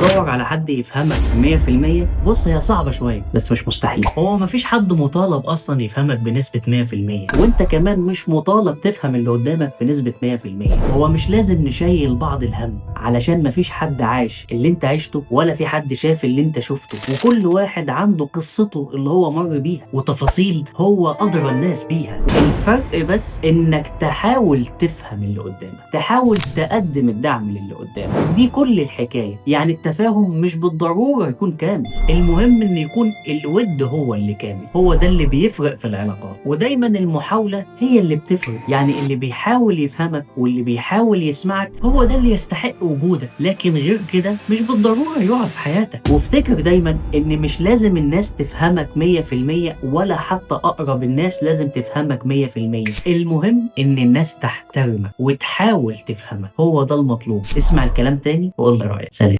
تدور على حد يفهمك 100%، بص هي صعبة شوية بس مش مستحيل. هو مفيش حد مطالب اصلا يفهمك بنسبة 100%، وانت كمان مش مطالب تفهم اللي قدامك بنسبة 100%. هو مش لازم نشيل بعض الهم، علشان مفيش حد عاش اللي انت عشته ولا في حد شاف اللي انت شفته، وكل واحد عنده قصته اللي هو مر بيها وتفاصيل هو ادرى الناس بيها. الفرق بس انك تحاول تفهم اللي قدامك، تحاول تقدم الدعم للي قدامك، دي كل الحكاية. يعني التفاهم مش بالضرورة يكون كامل، المهم ان يكون الود هو اللي كامل، هو ده اللي بيفرق في العلاقات. ودايما المحاولة هي اللي بتفرق، يعني اللي بيحاول يفهمك واللي بيحاول يسمعك هو ده اللي يستحق وجودك، لكن غير كده مش بالضرورة يقعد في حياتك. وافتكر دايما ان مش لازم الناس تفهمك 100%، ولا حتى اقرب الناس لازم تفهمك 100%. المهم ان الناس تحترمك وتحاول تفهمك، هو ده المطلوب. اسمع الكلام تاني وقول لي رأيك. سلام.